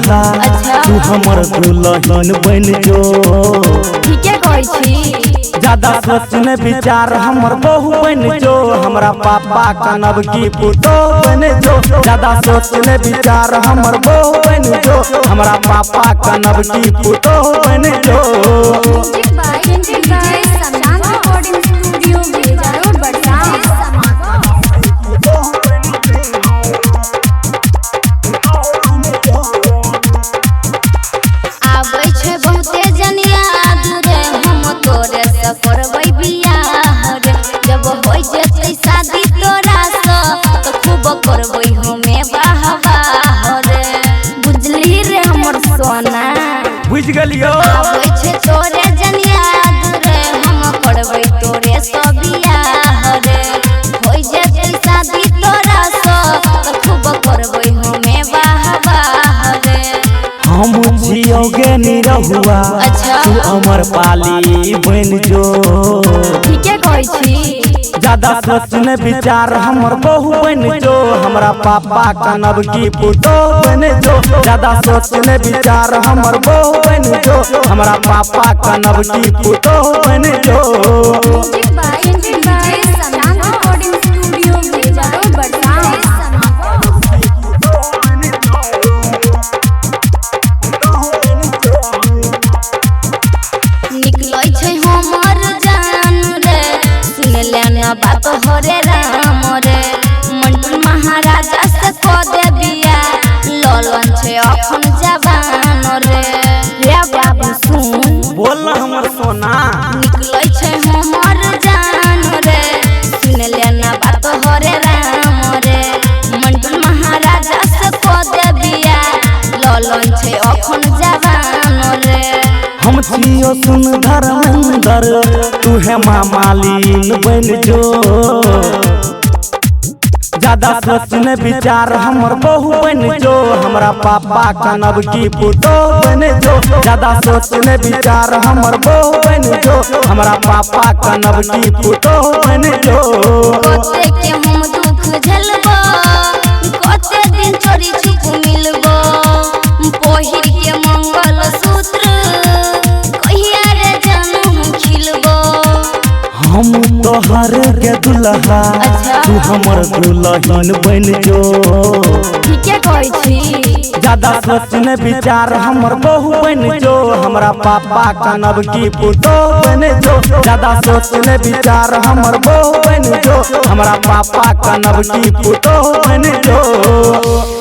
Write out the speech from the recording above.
दुल्हा। अच्छा। तू हमर दुल्हन बन जो। ठीके कहै छी। ज्यादा सोच न विचार हमर बहू बन जो। हमरा पापा कनब की पुतोह बन जो। ज्यादा सोच न विचार हमर बहू बन जो। हमरा पापा कनब की पुतोह बन जो। Music by DJ Shashank recording studio Bheja road Barsa. आबै छै बहुते जन याद रे, हम तोरे से करबै बियाह रे। जब होइ जेतै शादी तोरा से त खूब करबै हमे वाह वाह रे। बुझली रे हमर सोना? बुझ गेलियो। आबै छै तोरे जन याद रे, हम करबै तोरे से बियाह रे। होइ जेतै शादी तोरा से त खूब करबै हमे वाह वाह रे। हम छियोगे निरहुआ। अच्छा। तू अमर पाली बन जो। ठीके कहै छी। ज्यादा सोच न विचार हमर बहू बन जो। हमरा पापा कनब की पुतोह बन जो। ज्यादा सोच न विचार हमर बहू बन जो। हमरा पापा कनब की पुतोह बन जो। Music by DJ Shashank recording studio Bheja road Barsa. निकलै छै हमर जान रे, सुन लेना बात हरे राम रे। मंटू महाराजा से कह दे बिया, ललन छै अखन जवान रे। रे बाबू सुन। बोल ना हमर सोना। निकलै छै हमर जान रे, सुन लेना बात हरे राम रे। मंटू महाराजा से कह दे बिया, ललन छै अखन जवान रे। हम छियो सुन धर्मेंद्र, तू है मामालीन बन जो। ज्यादा सोच न विचार हमर बहू बन जो। हमरा पापा कनब की पुतोह बन जो। ज्यादा सोच न विचार हमर बहू बन जो। हमरा पापा कनब की पुतोह बन जो। कते के हम दुख झेलबो, कते दिन चोरी छुप मिलबो। पहिर के मंगल सूत्र कहिया रे जानू हम खिलबो। हम तोहर के दुल्हा। अच्छा। तू हमर दुल्हन बन जो। ठीके कहै छी। ज्यादा सोच न विचार हमर बहू बन जो। हमरा पापा कनब की पुतोह बन जो। ज्यादा सोच न विचार हमर बहू बन जो। हमरा पापा कनब की पुतोह बन जो।